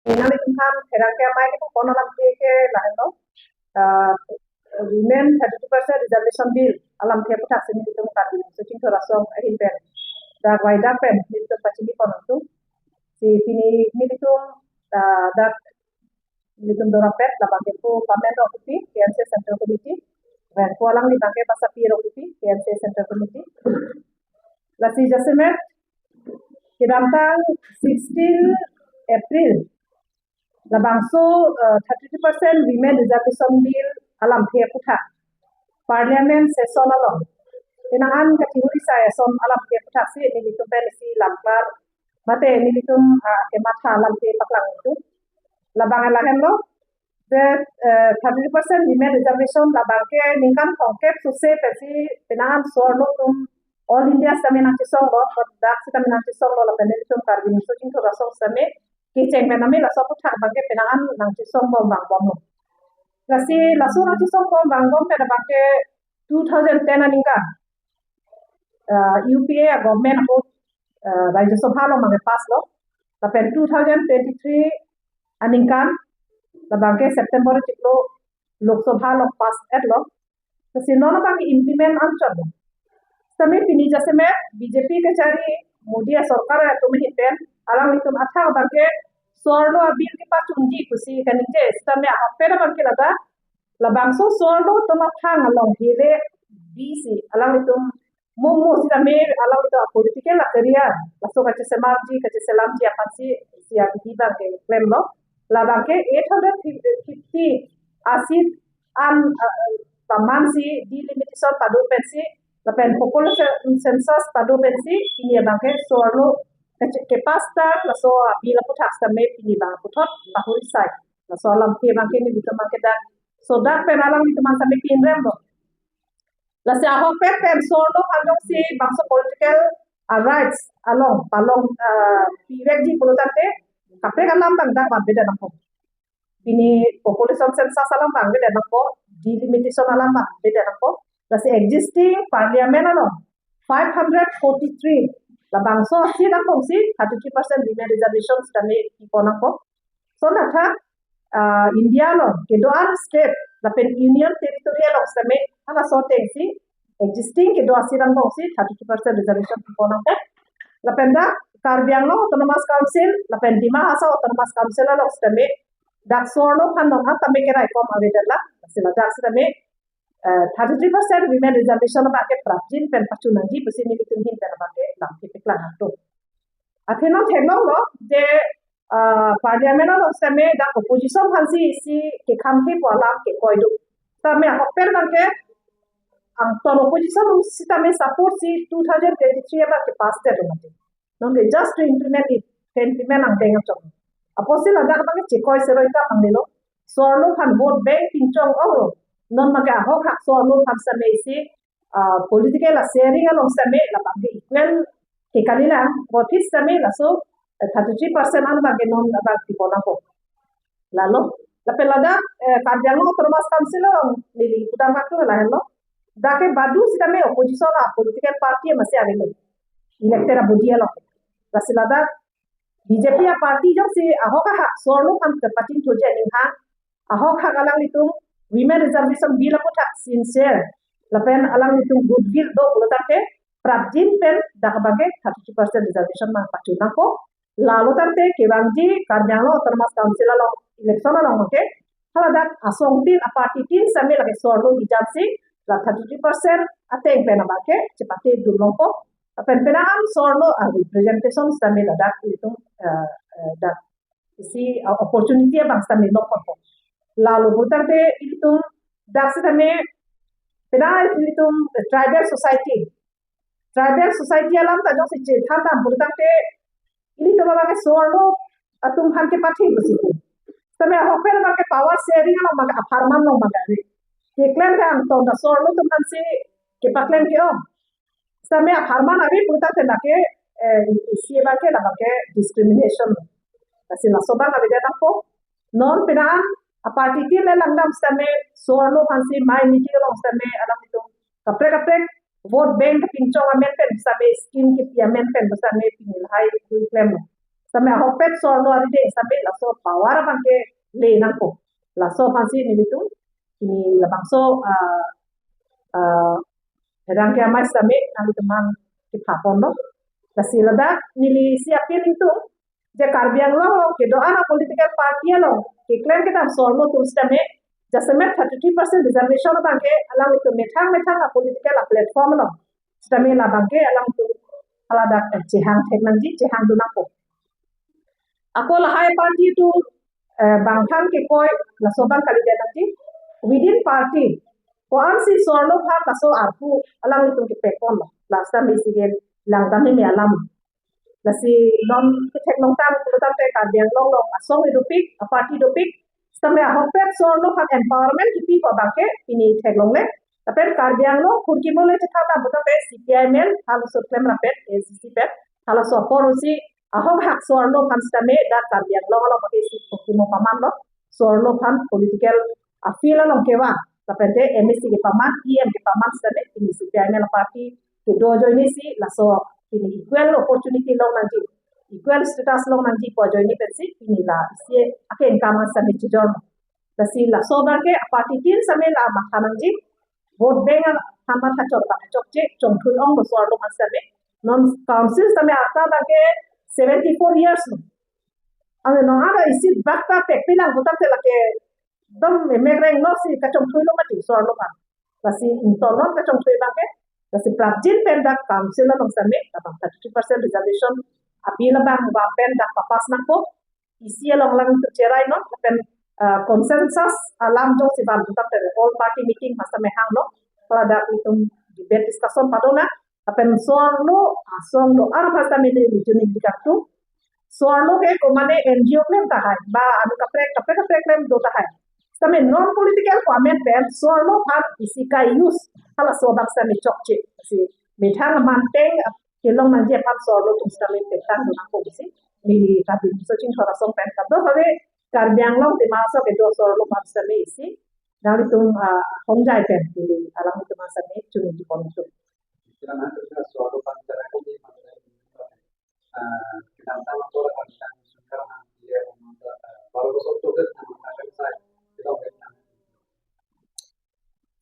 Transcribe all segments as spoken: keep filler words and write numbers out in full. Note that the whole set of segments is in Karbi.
Nangli tum aphan pherangke amei ke pon alamthe ke lahenlo. Ah, women thirty-two percent reservation bill alamthe aputhak si nelitum Karbi Riso Chingthor Asong ahin pen dak waidak pen nelitum pachini pon atum. Si pini nelitum, ah, dak nelitum dorapet labang ke pu pamen Rongpipi, K N C Central Committee, pen pu alangli abang ke Basapi Rongpipi, K N C Central Committee. Lasi jasemet kedamtang sixteen April labangso, eh, thirty-two percent women reservation bill alamthe aputhak Parliament session along penang an kathihuri sai ason alamthe aputhak si nelitum pen isi lamklar mate nelitum, ah, kematha alamthe paklang atum. Labang lahenlo, the, eh, thirty-two percent women reservation labang ke ningkan thomkep suse pensi penang an so-arlo atum all India sitame nangchesonglo, dak sitame nangchesonglo, lapen nelitum Karbi Riso Chingthor Asong sitame kecheng pen ami laso aputhak abang ke penang an nangchesong bom vangbomlo. Lasi laso nangchesong bom vangbom pen abang ke two thousand ten aningkan, ah, U P A a government ahut, ah, Rajya Sabha along abang ke pass lo. Lapen two thousand twenty-three aningkan labang ke September chiklo Lok Sabha along pass etlo. Lasi non abang ke implement anchot lo. Sitame pini jasemet B J P kachari Modi asorkar atum ahin pen alanglitum athak abang ke so-arlo abill kepachunji pusi kaningje, sitame ahok pen abang ke ladak labangso so-arlo atum aphang along hele bisi alanglitum momo sitame alanglitum a-political a-career laso kachesemarji kacheselamji aphansi isi abidi abang ke klemlo. Labang ke eight hundred fifty a-seat an, ah, pamansi delimitation pado pensi lapen population census pado pensi pini abang ke so-arlo keche-, kepass tang laso abill aputhak sitame pini abang puthot pahuri sai. Laso alamthe abang ke nelitum abang ke dak sodak pen alanglitum aphan sitame pinremlo. Lasi ahok pen pen so-arlo aphan jongsi bangso political, ah, rights along palong, ah, pivekji pulo tangte kaprek alam abang dak vanvedet nangpo. Pini population census alam vanvedet nangpo, delimitation alam vanvedet nangpo. Lasi existing parliament along five hundred forty-three labangso a-seat angbong si thirty-three percent women reservation sitame pipon nangpo. So ladak, ah, India along kedo-an state lapen union territory along sitame halaso ateng si existing kedo a-seat angbong si thirty-three percent reservation pipon nangpo. Lapen dak Karbi Anglong Autonomous Council lapen Dima Hasao Autonomous Council along sitame dak so-arlo aphan nong atame keraikom avedet la, lasi ladak sitame, eh, thirty-three percent women reservation abang ke prapjin pen pachun nangji pusi nelitum ahin pen abang ke lamthe paklang atum. Athe non theklonglo je, ah, parliament along sitame dak opposition aphansi isi kekhamkhe pu alam kekroidun. Sitame ahok pen abang ke angton opposition sitame support si two thousand twenty-three abang kepass det mati. Non ke just to implement it, ke implement angdeng achok. Apotsi ladak abang ke chekroi seroi ta nanglelo. So-arlo aphan vote bank pinchong onglo. Non abang ke ahok hak so-arlo aphan sitame isi, ah, political a-sharing along sitame labang ke equal ke kalilang, vote hit sitame laso, eh, thirty-three percent an abang ke non abang pipon nangpo. Lalo, lapen ladak, eh, Karbi Anglong Autonomous Council along neli pudam hak tu lahenlo. Dak ke badu sitame opposition a-political party masi avelo. Elected a-body along. Lasi ladak B J P a-party jongsi ahok ahak so-arlo aphan kepachingthurji aning ha, ahok ahak alanglitum women reservation bill aputhak sincere lapen alanglitum goodwill do pulo tangte prapjin pen dak abang ke thirty-two percent reservation abang pachun nangpo. Lalo tangte kevangji Karbi Anglong Autonomous Council along election along abang ke haladak asong tin a-party tin sitame lake so-arlo hijapsi la thirty-three percent ateng pen abang ke chepate dun longpo. Lapen penang an so-arlo a-representation sitame ladak itum, eh, eh, dak isi, uh, opportunity abang sitame nangkokpo. Lalo pulo tangte itum dak sitame penang itum tribal society. Tribal society alam ta jongsi chethan dam pulo tangte ilitum abang ke so-arlo atum aphan kepathe pusi pu. Sitame ahok pen abang ke power sharing along abang ke apharman along abang ke ave. Keklem ke angton ta so-arlo atum aphansi kepaklem ke-ong. Sitame apharman ave pulo tangte lake, eh, isi abang ke labang ke discrimination. Lasi laso abang avedet nangpo. Non penang a-party tin le langdam sitame so-arlo aphansi mai meeting along sitame alanglitum kaprek kaprek vote bank kepinchong amen pen sitame scheme kepi amen pen sitame pini lahai kui klemlo. Sitame ahokpet so-arlo arideng sitame laso power abangke le nangpo. Laso aphansi nelitum pini labangso, ah, ah, herang ke amai sitame nanglitum aphan kepha ponlo. Lasi ladak neli isi appeal nelitum je Karbi Anglong along kedo-an a-political party along keklem kedam so-arlo atum sitame jasemet thirty-three percent reservation abangke alanglitum methang methang a-political a-platform along sitame labangke alanglitum haladak, eh, chehang thek nangji, chehang dun nangpo. Ako lahai party atum, eh, bang aphan kekoi laso abang kalidet nangji. Within party ko-ansi so-arlo aphan laso arpu alanglitum kepek ponlo. Lasi sitame isi ke langdam ni alam. Lasi non kethek nongtang pulotangte Karbi Anglong along asong dopik, a-party dopik. Sitame ahokpet so-arlo aphan empowerment kipi pu abangke pini theklongle. Lapen Karbi Anglong khurki mole chethan ta pulotangte C P I M L halaso klem rapet, A C C pet halaso apor si ahok hak so-arlo aphan sitame dak Karbi Anglong along abangke isi khurki mo pamanlo, so-arlo aphan political a-field along kevang. Lapente M A C kepaman, E M kepaman sitame pini C P I M L party kedo ajoine si laso pini equal opportunity long nangji, equal status long nangji pu ajoine pensi pini la isi akengkam sitame chijor. Lasi laso abangke a-party tin sitame la matha nangji. Vote bank aphan matha chot abang chokche, chongthui onglo so-arlo aphan sitame. Non council sitame arta abangke seventy-four years lo. Ang non ada isi bakta pekpi nang pulotangte lake dom emek reng lo si kachongthuilo mati so-arlo aphan. Lasi ingtolon kachongthui abangke, lasi prapjin pen dak council along sitame labang thirty-two percent reservation appeal abang bang pen dak papass nangpo. Isi along lang cherai non, lapen, ah, consensus alam jongsi van pulotangte all party meeting aphan sitame hanglo, haladak itum debate discussion padona, lapen so-arlo asong do-an aphan sitame neli juni dikaktu. So-arlo ke komane N G O klem tahai, ba anu kaprek, kaprek, kaprek klem do tahai. Sitame non political format pen so-arlo aphan isi ka-use halaso abang sitame chokche. Si methang aman peng kelong nangji aphan so-arlo atum sitame petang dun nangpo pusi neli Karbi Riso Ching Thor Asong pen kadokave Karbi Anglong Dima Hasao kedo so-arlo aphan sitame isi nanglitum, ah, hongjai pen neli alanglitum aphan sitame chuniji pon itum.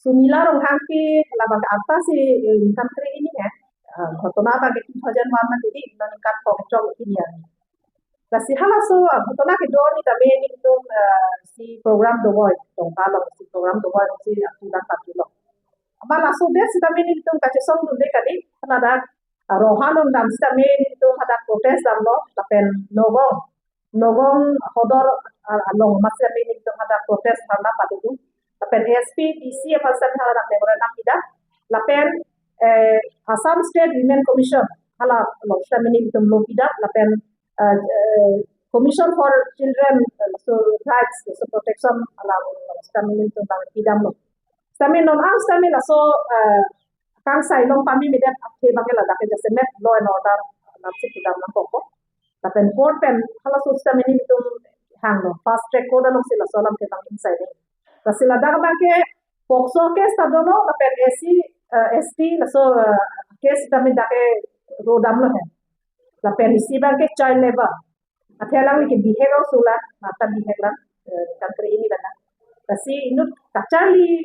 Sumila Ronghangpi labang arta si, eh, ningkan kre-hini ya. Ah, ghotona abangke two thousand one ma tadi, ningkan kongchong ini ya. Lasi halaso, ah, ghotona kedo ni tame nelitum, eh, si program dovoi, Dongka along si program dovoi si atulang patulo. Ama laso det sitame nelitum kachesong dunde kali, haladak, ah, Roha along dam sitame nelitum hadak protest damlo, lapen Nogong, Nogong hodor, ah, along ma sitame nelitum hadak protest dharna padodun. Lapen S P, D C aphan sitame haladak memorandum pidam. Lapen, eh, Assam State Women Commission hala along sitame nelitum lo pidam. Lapen, eh, eh, Commission for Children, eh, so rights, so protection hala along sitame nelitum bang pidamlo. Sitame non-an sitame laso, eh, kangsai along pame medet athe abangke ladak ke jasemet law and order alam si pidam nangkokpo. Lapen court pen halaso sitame nelitum hanglo, fast track court along si laso alam ke bang ingsai ni. Lasi ladak abangke POCSO case ta dolo, lapen S C, eh, S T laso, eh, case sitame dak ke ro damlo he. Lapen isi abangke child labour. Athe alangli ke bihek ong sula, mata bihek lang, eh, ningkan kre-hini bana. Lasi inut kacharli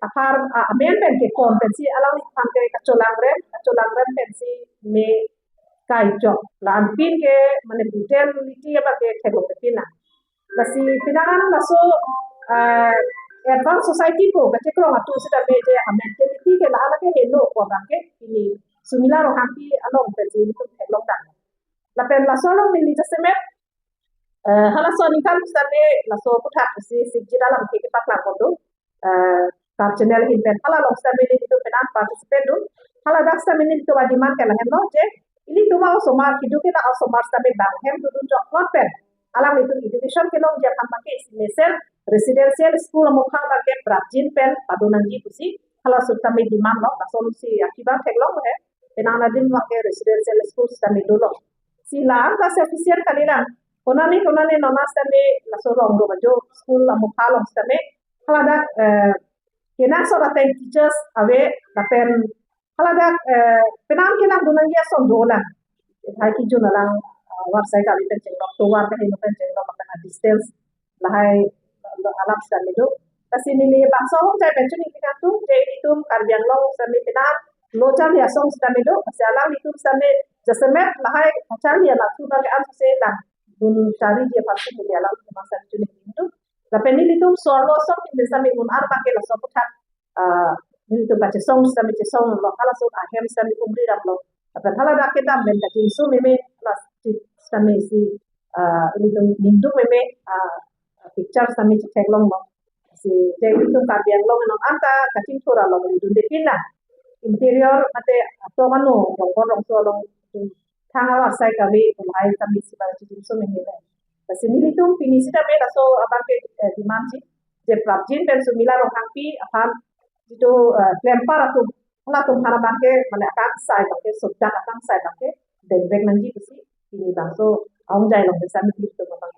aphar, ah, amen pen ke kon pensi alangliphan ke kacholangrem, kacholangrem pensi me kai chok. La anpin ke mane brutality abangke theklong pina. Lasi pinangan laso, ah, advanced society pu kachekrong atum sitame je a-mentality ke la-an ke helo pu abangke pini Sumila Ronghangpi along pensi nelitum theklong dam. Lapen laso along neli jasemet, eh, halaso aningkan sitame laso aphuthak si sikjit alam ke kepaklang kondo, eh, kar channel ahin pen hala along sitame nelitum penang participate dun. Haladak sitame nelitum a-demand ke lahenlo je ilitum a-osomar, kedo kena osomar sitame bang ahem dodun jok plot pen alanglitum education kelongji aphan abangke isi mesen residential school amokha abangke prapjin pen pado nangji pusi halaso sitame demand lo, laso si akiba theklong he. Penang adim abangke residential school sitame dolo. Si la-an ta sufficient kalilang. Konane konane nona sitame laso Rongdo Bajo school amokha along sitame haladak, eh, kenangsot ateng teachers ave, lapen haladak, eh, penang kelang dunang ya son dolang. Hai kijun alang ah, war sai kali pen chenglok, tovar kaheno pen chenglok, lapen a distance lahai, ah, alap sitame do. Lasi neli bangso ahongjai pen choningri nangkok, je ilitum Karbi Anglong sitame penan lo charli asong sitame do, lasi alanglitum sitame jasemet lahai charli alam thu bang ke an suse langdun charliji aphan si neli alanglitum sitame choningri nangkok. Lapen nelitum so-arlo asong pen sitame un-ar bang ke laso aputhak, ah, nelitum kachesong sitame chesonglo, halaso ahem sitame umri damlo. Lapen hala dak kedam pen kachingsu meme, hala sitame si, ah, nelitum ningduk meme, ah, picture sitame chetheklonglo. Si, je ilitum Karbi Anglong along anta kachingthur along nelitum depin na. Interior mate atok ano, rongkor rongso along, thang awa sai kali, lahai kami si bang chingsu meme. Lasi nelitum pini sitame laso abang ke, eh, demand ji, je prapjin pen Sumila Ronghangpi aphan jitu, eh, klempar atum, halatum aphan abang ke, mane akangsai abang ke, sodak akangsai abang ke dengvek nangji pusi pini bangso ahongjai along pen sitame nelitum abang